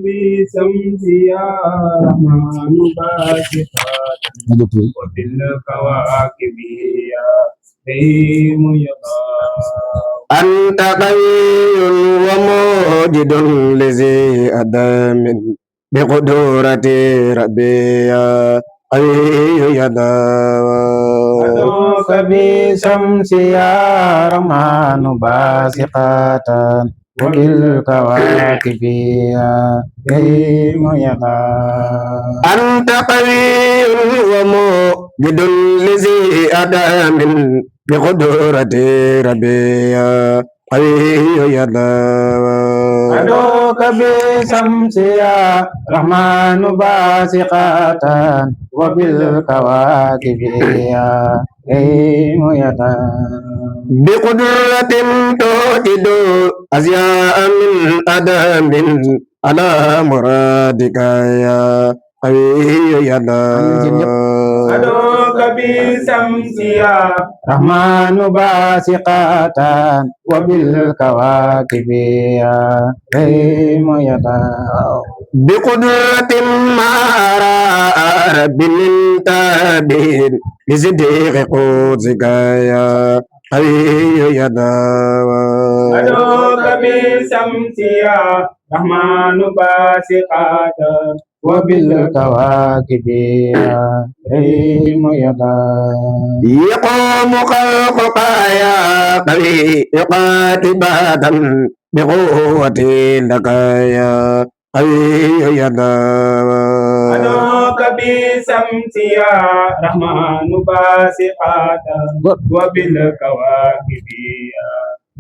بالشمس يا رحمن باسقات وبالكواكب يا رحيم يا أنت قوي وموجد لذي أدم بقدرة ربي يا قوي يا أدعوك بشمس يا رحمن باسقات وبالكواكب يا كريم يا أنت قوي وموجد لذي أدم بقدرة ربي يا قوي يا أدعوك بشمس يا رحمن باسقات وبالكواكب يا كريم يا بقدرة توجد أزياء من أدم على مرادك يا قوي يا أدعوك بشمس يا رحمن باسقات وبالكواكب يا كريم يا بقدرة ما أرى رب من تابين بصديق قدسك يا قوي يا أدعوك بشمس يا رحمن باسقات وبالكواكب يا كريم يا يقوم خلقك يا قوي قاتبة بقوة لك يا قوي يا أدعوك بشمس يا رحمن باسقات وبالكواكب يا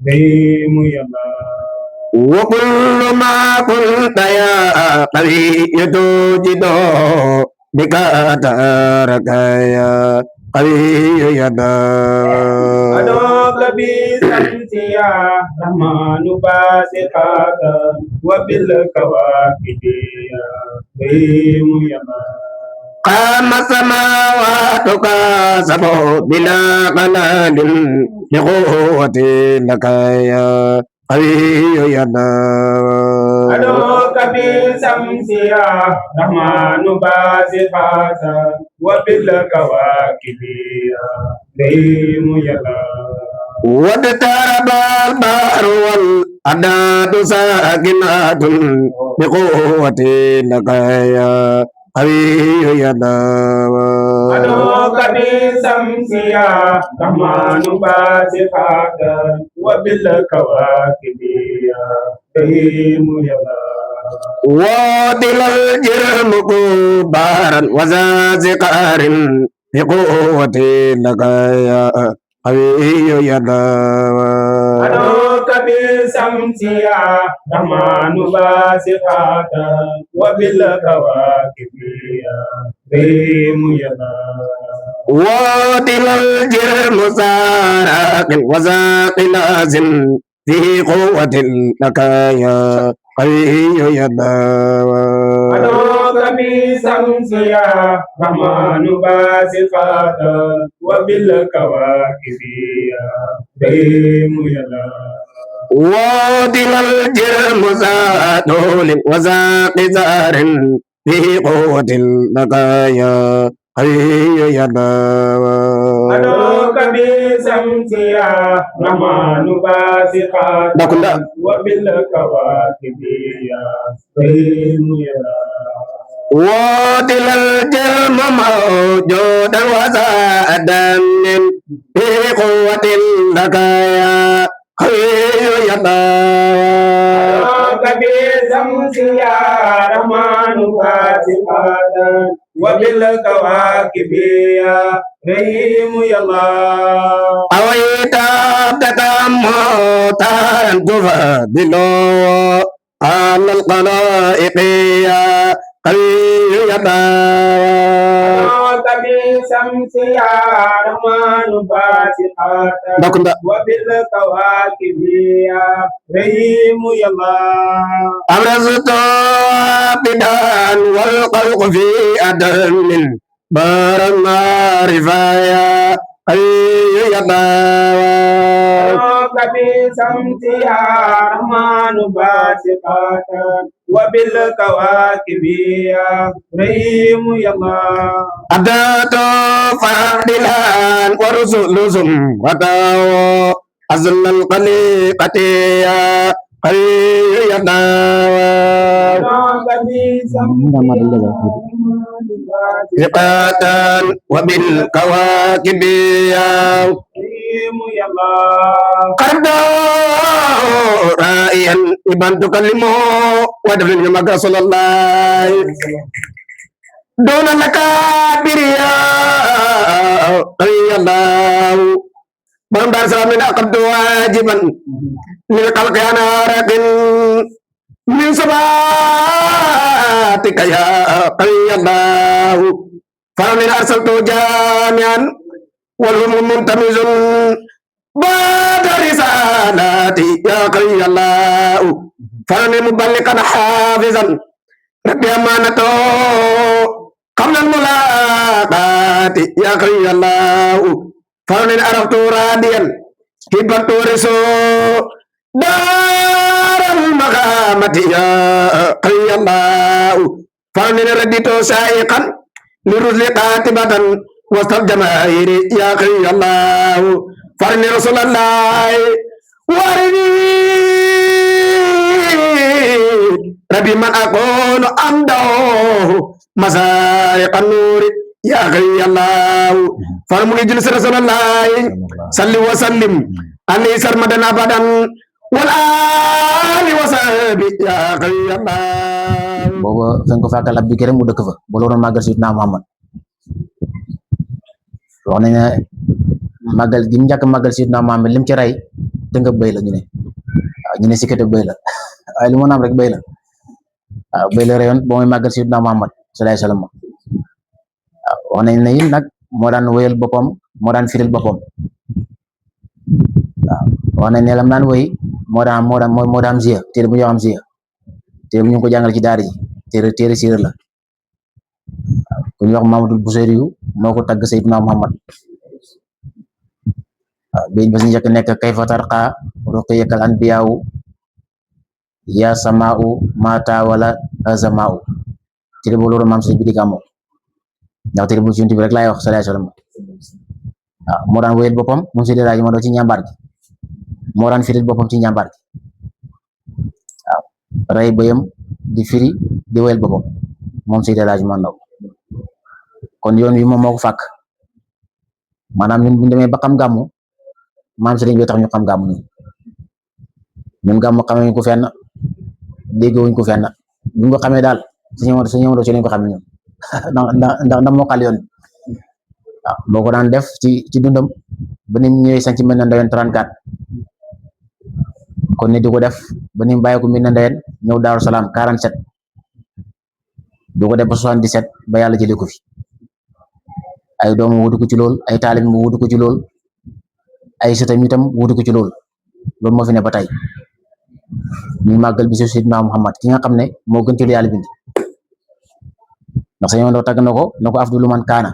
كريم يا وكل ما كنت يا قوي توجد بك تارك يا قوي يا أدعوك بشمس يا رحمن باسقات وبالكواكب يا كريم يا قام سماواتك سبع بلا قناد بقوة لك يا قوي يا أدعوك بشمس يا رحمن باسقات وبالكواكب يا كريم يا واقترب البحر والأعداد ساكنات بقوة لك يا قوي يا أدعوك بشمس يا رحمن باسقات وبالكواكب يا كريم يا وادل الجرم كبارا وزازقار بقوة لك يا قوي يا أدعوك بشمس يا رحمن باسقات وبالكواكب يا كريم يا وادل الجرم سارق وزاق لازم في قوة لك يا قوي يا أدعوك بشمس يا رحمن باسقات وبالكواكب يا كريم يا وادل الجرم زادول وزاق زار في قوة لك يا قوي يا أدعوك بشمس يا رحمن باسقات وبالكواكب يا كريم يا وادل الجرم موجودا وزادا في قوة لك يا قوي يا أدعوك بشمس يا رحمن باسقات وبالكواكب يا رحيم يا الله أويت موتا تفضل على الخلائق يا قوي يا أدعوك بشمس يا رحمن باسقات وبالكواكب يا رحيم يا الله أبرزت بدان والخلق في أدم بار المعرفة يا أي يداو بشمسها رحمن باسقات وبالكواكب يا رحيم يا الله أدات فاعلا ورسل زمرته أزل القليقة يا أي يداو ثقة وبالكواكب يا يا الله قد رائيا إبان تكلمه ودفن مكة صلى الله دون الكابر يا الله بلم دار سلام من أقد واجبا للقلق أنا راكن من صلاتك يا الله فمن أرسلت جامعا والهم منتمز بعد رسالتي يا قوي الله فمن مبلغا حافظا ربي أمانته قبل الملاقات يا قوي الله فمن عرفت راديا كبرت رسو دار المقامة يا قوي الله فمن رديت سائقا لرسل قاتبة وسط الجماهير يا قوي الله فمن رسول الله وارني ربي من أكون أمده مسارق النور يا غي الله فرمني جلس رسول الله صلي وسلم عليه سرمدا أبدا والآل وصحبه يا غي الله booba fañ ko fàkkal ab dikki rek mu dëkk fa ba loolu màggal Seydina Muhammad wax nañ ne màggal gi mu njëkk màggal Seydina Muhammad lim ci rey dënga bëy la ñu ne waaw ñu ne sikkate bëy la waaye li mu naam rek bëy la waaw bëy la reyoon ba muy màggal Seydina Muhammad sallallahu alayhi wasallam waaw wax nañ ne it nag moo daan wéyal boppam moo daan firil boppam waaw wax nañ ne lam daan wéy moo daan ziya téere bu ñoo xam ziya téere bu ñu ko jàngal ci daara ji téere siira la ku ñu wax Mamadou Buseyri yu moo ko tagg Seydina Muhammad waaw béy ba si njëkk nekk kayfa tarqa ruqiyakal anbiyaawu ya samaa'u mata wala azamaa'u téere boobu loolu maam sëñ bi di gàmmoo ndax téere bu ci bi rek laay wax sallallahu alayhi wasallam waaw moo daan wéyal boppam moom Seydi Hadji Malick ci njàmbaar gi moo daan firil boppam ci njàmbaar gi waaw rey bëyam di firi di wéyal boppam moom Seydi Hadji Malick kon yoon wi moom moo ko fàkk maanaam ñun bu ñu demee ba xam gàmmu maam sëriñ bi tax ñu xam gàmmu ñun gàmmu xamee ñu ko fenn déggewuñ ko fenn bu ñu ko xamee daal suñu ñëw ci lañ ko xamee ñun ndax moo xal yoon waaw boo ko daan def ci dundam ba ni ñëwee sañ ci mel na Ndoyeen 34 kon ni di ko def ba ni bàyyi ko mel na Ndoyeen ñëw Daaru Salaam 47 du ko def ba 77 ba yàlla jëlee ko fi ay doom wutu ko ci lool ay taalib mu wutu ko ci lool ay sëtam itam wutu ko ci lool loolu moo fi ne ba tey ñu màggal bi Seydina Muhammad ki nga xam ne moo gën ci lu yàlla bind ndax sañoo doo tagg na ko afdalu man kaana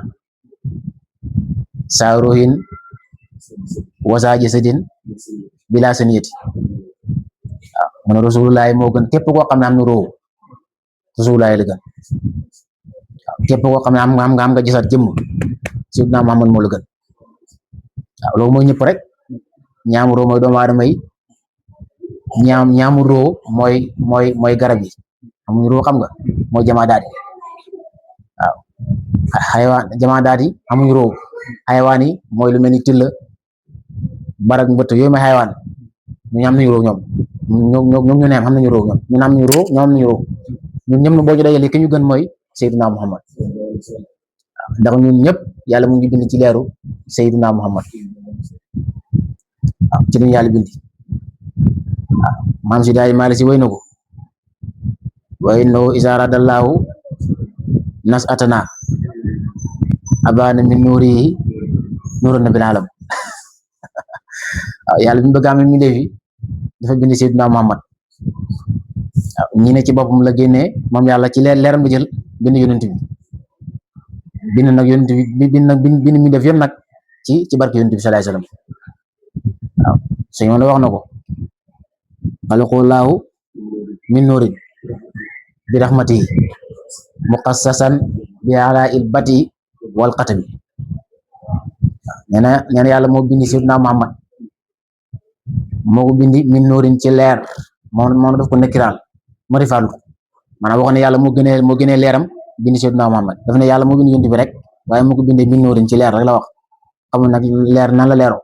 saa rohin wasa jasadin bila saniyati waaw mu ne rasulullahi moo gën képp koo xam ne am na roo rasulullahi la gën waaw képp koo xam ne am nga gisaat jëmm Seydina Muhammad moo la gën waaw loolu mooy ñëpp rek ñaamu roo mooy doomu aadama yi ñaamu roo mooy garab yi amuñu roo xam nga mooy jamaadaat yi waaw xayawaan jamaadaat yi amuñu roo xayawaan yi mooy lu mel ni tilla barak mbëtt yooyu mooy xayawaan ñu am nañu roo ñoom ñu ne am nañu roo ñoom ñun am nañu roo ñoom am nañu roo ñun ñëpp na boo ci dajale ki ñu gën mooy Seydina Muhammad waaw ndax ñun ñëpp yàlla mu ngi bind ci leeru Seydina Muhammad waaw ci lañu yàlla bind waaw maam si daay maali si way na ko wa innahu izaa aradallahu nas atana abana min nuurihi nuuran bil alam waaw yàlla bi mu bëgg am mi defi dafa bind Seydina Muhammad waaw ñi ne ci boppam la génnee moom yàlla ci leeram la jël bind yonent bi bind nag yonent bi bind mi def yëpp nag ci barke yonent bi sallallahu alayhi wasallam waaw sëñ Maodo wax na ko xalaqallaahu min nuurin bi rahmatihi muqassasan bi ala il bati wal xatami nee na yàlla moo bindi Seydina Muhammad moo ko bindi min nuurin ci leer moom daf ko nekkiraal ma rifaal ko maanaam wax ne yàlla moo gënee leeram bindi Seydina Muhammad daf ne yàlla moo bindi yonent bi rek waaye moo ko bindee min nuurin ci leer rek la wax xamul nag leer nan la leeroo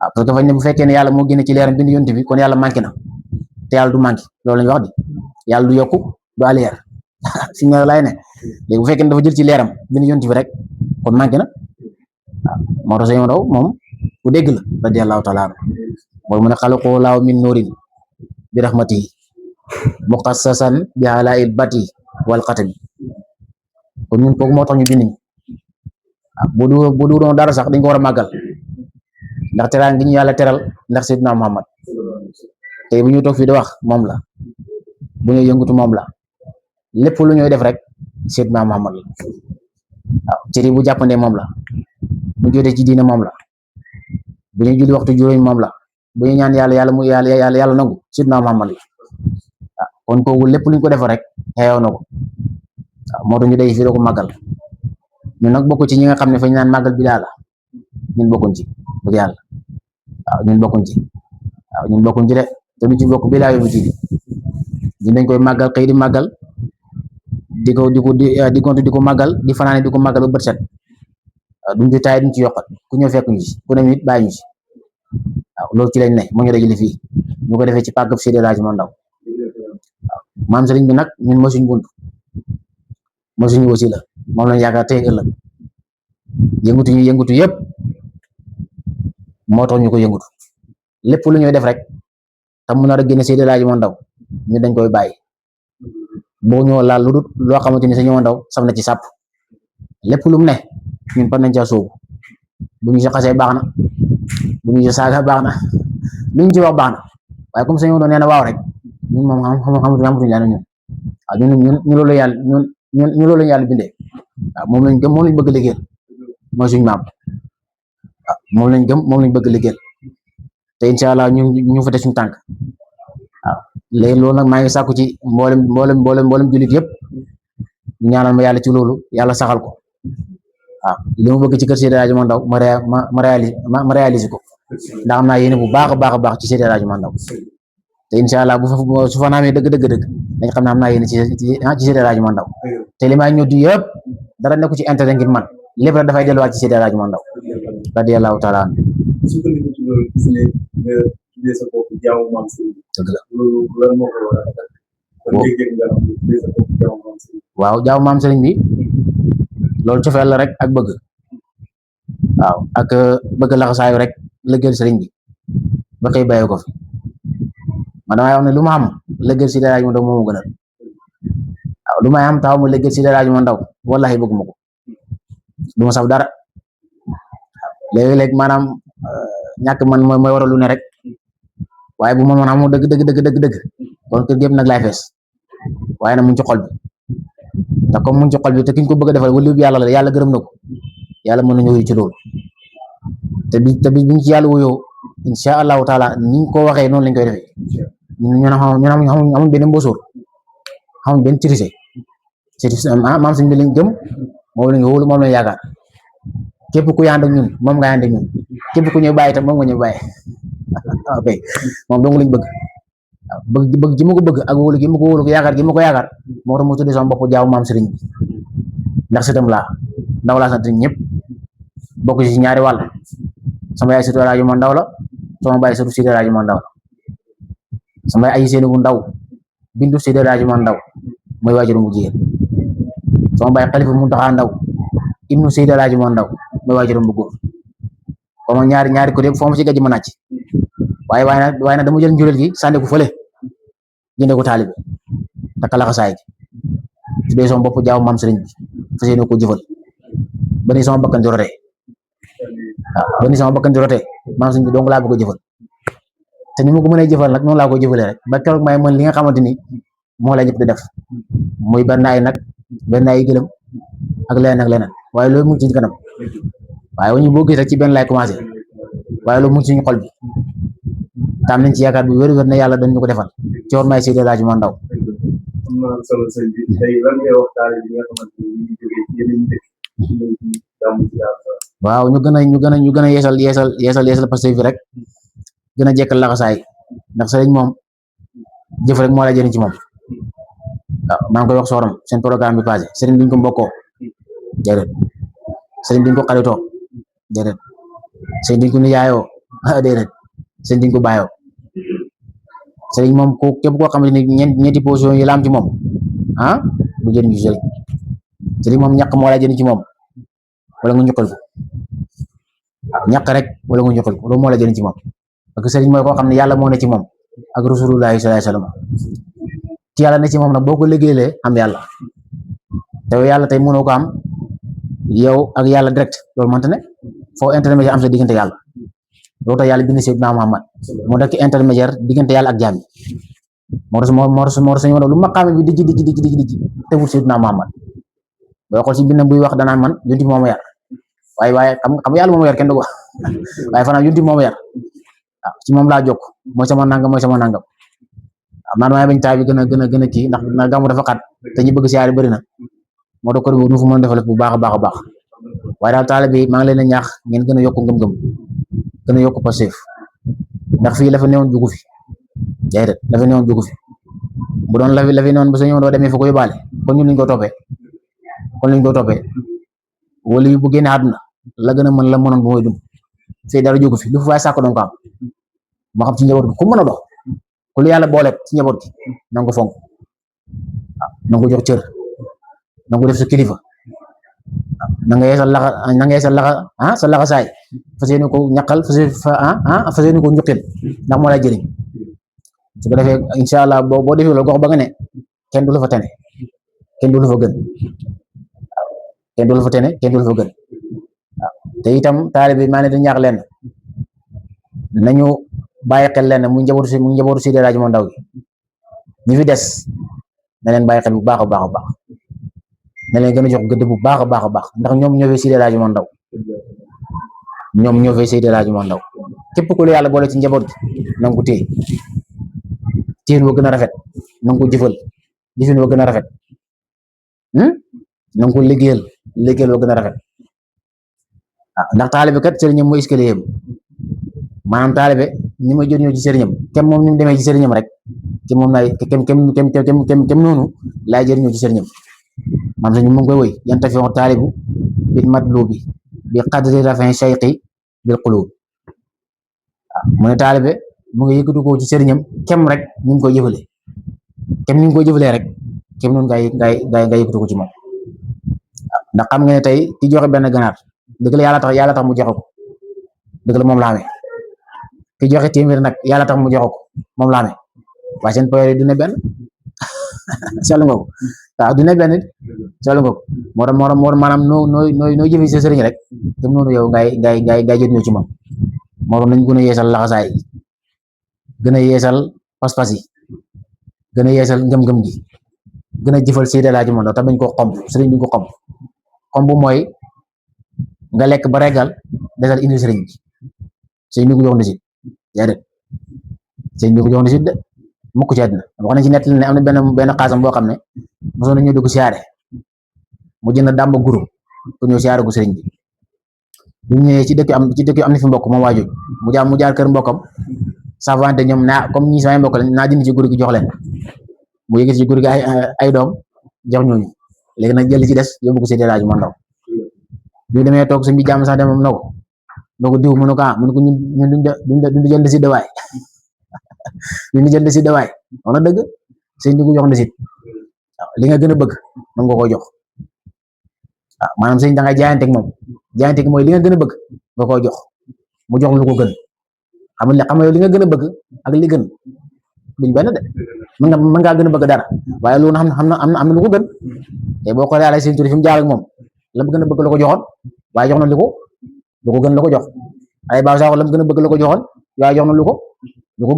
waaw parce que fañ ne bu fekkee ne yàlla moo génne ci leeram bindi yonent bi kon yàlla manqué na te yàlla du manqué loolu lañu wax di yàlla du yokku du aleer si nga lay ne léegi bu fekkee ne dafa jël ci leeram bindi yonent bi rek kon manqué na waaw moo tax sëñ Maodo moom ku dégg la radiyallahu taala anhu mooy mu ne xalaqoo laaw min nuurin bi rahmatihi muqassasan bi ala il bati wal xatami kon ñun kooku moo tax ñu bind ñu waaw bu du doon dara sax dañ ko war a màggal ndax teral ngi ñu yàlla teral ndax Seydina Muhammad tey bu ñu toog fii di wax moom la bu ñuy yëngutu moom la lépp lu ñuy def rek Seydina Muhammad la waaw cëri bu jàppandee moom la bu jotee ci diine moom la bu ñuy julli waxtu juróomi moom la bu ñu ñaan yàlla mu yàlla nangu Seydina Muhammad la waaw kon kooku lépp lu ñu ko def rek xeew na ko waaw moo tax ñu day fii doo ko màggal ñun nag bokk ci ñi nga xam ne fa ñu naan màggal bi daal ñun bokkuñ ci dëgg yàlla waaw ñun bokkuñ ci de te du ci bokk bi laa yóbbu ci ñun dañ koy màggal xëy di màggal di ko màggal di fanaane di ko màggal ba bët set waaw duñ ci taay duñ ci yokkat ku ñëw fekk ñu ci ku ne it bàyyi ñu ci waaw loolu ci lañ ne moo ñu dajale fii ñu ko defee ci pàggab Seydi El Hadji Malick Ndao waaw maam sëriñ bi nag ñun mosuñ bunt mosuñu wasila moom lañ yaakaar tey ëllëg yëngutu yëpp moo tax ñu ko yëngutu lépp lu ñuy def rek te mu nar a génne Seydi El Hadji Malick Ndao ñu dañ koy bàyyi boo ñëw laal lu dul loo xamante ni Seydi Ndao saf na ci sàpp lépp lu mu ne ñun par nañ ca sóobu bu ñu si xasee baax na bu ñu si saaga baax na lu ñu ci wax baax na waaye comme Seydi Ndao nee na waaw rek ñun moom xamatuñu la ñun waaw ñu loolu yàlla ñu loolu yàlla bindee waaw moom lañ gëm moom lañ bëgg liggéeyal mooy suñu maam waaw moom lañ gëm moom lañ bëgg liggéeyal te incha allah ñu fa teg suñu tànk waaw léegi loolu nag maa ngi sàkku ci mboolem jullit yëpp ñu ñaanal ma yàlla ci loolu yàlla saxal ko waaw li ma bëgg ci kër Seydi El Hadji Malick Ndao ma réaliser ko ndax am naa yéene bu baax a baax ci Seydi El Hadji Malick Ndao te incha allah su fa naamee dëgg dañ xam ne am naa yéene ci Seydi El Hadji Malick Ndao te li may ñëw yëpp dara nekku ci intérêt ngir man lépp rek dafay delluwaat ci Seydi El Hadji Malick Ndao radiyallahu taala anhu sukkandiku ci loolu gis ne nga tuddee sa bopp jaamu maam Sëriñ dëgg la loolu lan moo ko waral kon dégg nga tuddee sa bopp jaamu maam Sëriñ waaw jaamu maam Sëriñ bi loolu cofeel la rek ak bëgg waaw ak bëgg laxasaayu rek lëggeel sëriñ bi ba koy bàyyi ko fi man damay wax ne lu ma am lëggeel Seydi El Hadji Malick Ndao moomu gënal waaw lu may am taxaw mu lëggeel Seydi El Hadji Malick Ndao wallahi bëgguma ko du ma saf dara léegi-léegi maanaam ñàkk man mooy waral lu ne rek waaye bu ma mën a amoo dëgg kon kër gépp nag laay fees waaye nag mu ngi ci xol bi te comme mu ngi ci xol bi te ki ñu ko bëgg a defal wala yàlla la yàlla gërëm na ko yàlla mën nañu wuyu ci loolu te bi buñ ci yàlla wuyoo incha allahu taala ni ñu ko waxee noonu lañ koy defee ñun amuñ benn mbosóor amuñ benn tirise maam suñ bi lañ gëm moom lañ wóolu moom lañ yaakaar képp ku ànd ak ñun moom nga ànd ak ñun képp ku ñëw bàyyi tam moom nga ñëw bàyyi ok moom dong lañ bëgg waaw bëgg ji ma ko bëgg ak wóolu gi ma ko wóolu yaakaar gi ma ko yaakaar moo tax mu tuddee sama bopp jaaw maam sëriñ bi ndax sëtam laa ndaw laa sant ñëpp bokk ci ñaari wàll sama yaay Seydi El Hadji Malick Ndao la sama baay sëtu Seydi El Hadji Malick Ndao la sama yaay ay seeni bu ndaw bindu Seydi El Hadji Malick Ndao mooy waajuru mu jigéen sama baay Xalifa Muntaxa Ndao ibnu Seydi El Hadji Malick Ndao mooy waajuram bu góor comme ñaari côté foo ma ci gàjj ma nàcc waaye nag dama jël njureel gi sànni ko fële jëndee ko taalibe takka laxasaay gi tuddee sama bopp jaaw maam sëriñ bi fas yéene ko jëfal ba ni sama bakkan di rotee waaw ba ni sama bakkan di rotee maam sëriñ bi dong laa bëgg a jëfal te ni ma ko mënee jëfal nag noonu laa koy jëfalee rek ba keroog may mën li nga xamante ni moo la ñëpp di def muy benn ay nag benn ay gëlëm ak leneen waaye loolu mu ngi ci kanam waaye wañu boo gis rek ci benn lay commencé waaye loolu mu ngi suñu xol bi tam nañ ci yaakaar bu wér-wér ne yàlla dañ ñu ko defal ci war may Seydi El Hadji Omar Ndaw am na solo sëñ bi tey lan ngay waxtaane bi nga xamante ni ñu ngi jógee ci yeneen dëkk ñëw ci gàmmu ci Daaru Salaam. waaw ñu gën a yeesal Pastef bi rek gën a jekkal laxasaay ndax sëriñ moom jëf rek moo la jëriñ ci moom waaw maa ngi koy wax sooram seen programme bi passé sëriñ duñ ko mbokkoo déedéet sëriñ duñ ko xaritoo déedéet sëriñ duñ ko nijaayoo déedéet sëriñ duñ ko bàyyoo sëriñ moom ku képp koo xam ne ñeenti position yi la am ci moom du jëriñ ci sëriñ moom ñàkk moo la jëriñ ci moom wala nga ñukkal ko ñàkk rek wala nga ñukkal ko loolu moo la jëriñ ci moom parce que sëriñ mooy koo xam ne yàlla moo ne ci moom ak rasulullahi sallallahu alayhi wasallam ci yàlla ne ci moom nag boo ko liggéeyee am yàlla te yàlla tey mënoo ko am yow ak yàlla direct loolu mënta ne foo intermédiaire am sa diggante yàlla loolu tax yàlla bind Seydina Muhammad moo nekk intermédiaire diggante yàlla ak jaam yi moo tax lu maqaame bi dijji tewul Seydina Muhammad booy xool si bindam buy wax danaan man yonti moo ma yar waaye xam yàlla moo ma yar kenn du ko waaye fanaan yonti moo ma yar waaw ci moom laa jokk mooy sama nangam man maay bañ taay bi gën a kii ndax gàmmu dafa xat te ñu bëgg siyaare bëri na moo tax ko nu fu mën a defal bu baax a baax waaye daal taalibe bi maa ngi leen a ñaax ngeen gën a yokk ngëm-ngëm gën a yokk Pastef ndax fii la fa newoon jugu fi déedéet la fa newoon jugu fi bu doon la fi newoon ba sa ñëwoon doo demee fa ko yóbbaale kon ñun lañ ko toppee wala yu bu génne àdduna la gën a mën la mënoon bu mooy dund fii dara jugu fi lu fa waaye sàkk doon ko am moo xam ci njaboot gi ku mën a dox ku lu yàlla boole ci njaboot gi na nga ko fonk na nga ko jox cër na nga ko def sa kilifa na nga yeesal sa laxasaay fas yéene ko ñaqal fas yéene ko ñuqil ndax moo lay jëriñ su ko defee incha allah boo defee loolu gox ba nga ne kenn du la fa tene kenn du la fa gën kenn du la fa tene kenn du la fa gën waaw te itam taalibe bi maa ne di ñaax leen nañu bàyyi xel leen mu njabootu Seydi El Hadji Omar Ndaw gi ñi fi des na leen bàyyi xel bu baax a baax na leen gën a jox gëdd bu baax a baax ndax ñoom ñoo fee Seydi El Hadji Omar Ndaw képp ku la yàlla boole ci njaboot gi na nga ko téye wa gën a rafet na nga ko jëfin wa gën a rafet na nga ko liggéeyal wa gën a rafet ndax taalibe kat sëriñam mooy escalier maanaam taalibe ni ma jot ñëw ci sëriñam kem moom ni mu demee ci sëriñam rek kem moom laay kem noonu laay jëriñoo ci sëriñam maam sañu mu ngi koy woy yantafi'u taalibu bil matlubi bi qadri rafin shayqi bil qulubi mu ne taalibe mu ngi yëkkatu ko ci sëriñam kem rek ni ñu koy jëfalee kem ni ñu koy jëfalee rek kem noonu nga yëkkatu ko ci moom ndax xam nga ne tey ki joxe benn ganaar dëgg la yàlla tax mu joxe ko dëgg la moom la amee ki joxe téeméer nag yàlla tax mu joxe ko moom la amee waaye seen poyeur yi du ne benn seetlu nga ko waaw du ne benn seetlu nga ko moo tax maanaam noo jëfe sa sëriñ rek te noonu yow ngay jot ñëw ci moom moo tax nañ gën a yeesal laxasaay gën a yeesal pas-pas yi gën a yeesal ngëm-ngëm gi gën a jëfal Seydi El Hadji Omar Ndaw te bañ ko xomb sëriñ bi ko xomb mooy nga lekk ba regal desal indi sëriñ bi sëriñ bi ko jox ndisit déedéet sëriñ bi ko jox ndisit de mukk ci àddina wax nañ ci nettali ne am na benn xaasam boo xam ne mosoon na ñëw dugg siyaare mu jënd dàmba guru ku ñëw siyaare gu sëriñ bi bu ñëwee ci dëkk am na fi mbokk moom waajur mu jaar kër mbokkam savante ñoom naa comme ñi samay mbokk lañ naa jënd ci guru gi jox leen mu yëkkati ci guru gi ay doom jox ñooñu léegi nag jël ci des yóbbu ko Seydi El Hadji Omar Ndaw bi demee toog sëñ bi jàmm sax demam na ko diw mënu ko ñun duñ jënd si dawaay duñ jënd si dawaay wax na dëgg sëñ bi ko jox ndisit waaw li nga gën a bëgg mën nga koo jox waaw maanaam sëñ da ngay jaayanteeg moom jaayanteeg mooy li nga gën a bëgg nga koo jox mu jox lu ko gën xam nga li nga gën a bëgg ak li gën duñ benn de mën ngaa gën a bëgg dara waaye loolu am na lu ko gën te boo xoolee àlla sëñ Tuubaa fi mu jaar ak moom la mu gën a bëgg la ko joxoon waaye jox na lu ko gën la ko jox ay baaw saako la mu gën a bëgg la ko joxoon waaye jox na lu ko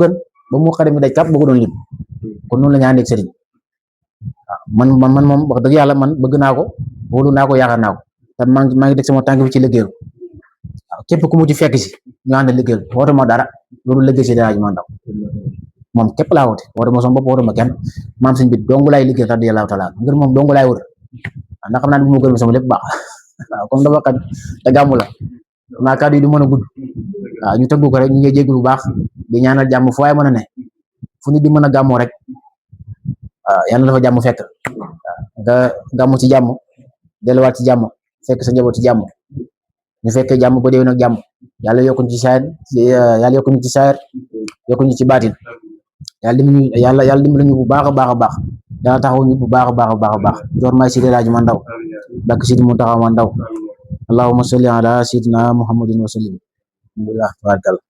gën ba mu xare mi daj kàpp bëgg doon lim kon noonu la ñu àndee ak sëriñ waaw man moom wax dëgg yàlla man bëgg naa ko wóolu naa ko yaakaar naa ko te maa ngi teg sama tànk bi ci liggéeyu képp ku mu ci fekk si ñu ànd liggéeyal woote ma dara loolu liggéey si dara ji ma ndaw moom képp laa woote woote ma sama bopp woote ma kenn maam sëñ bi dong laay liggéeyal radiyallahu taala ngir moom dong laay wër ndax xam naa ne bu ma gërëm sama lépp baax waaw comme dafa kat te gàmmu la maa kàddu yi du mën a gudd waaw ñu tëggu ko rek ñu ngi jéglu bu baax di ñaanal jàmm fu waay mën a ne fu nit di mën a gàmmoo rek waaw yàlla dafa jàmm fekk nga gàmmu ci jàmm delluwaat ci jàmm fekk sa njaboot ci jàmm ñu fekkee jàmm ba déwén ak jàmm yàlla yokkuñ ci saayir yàlla yokkuñ ci saayir yokkuñ ci baatin yàlla dimbali ñu bu baax a baax a baax yàlla taxaw ñu bu baax a baax a baax a baax joor may Sidi Laaji ma ndaw bakk Sidi mu taxaw ma ndaw allahumma salli ala sayyidina muhammadin wa sallim alhamdulillah tabarakalla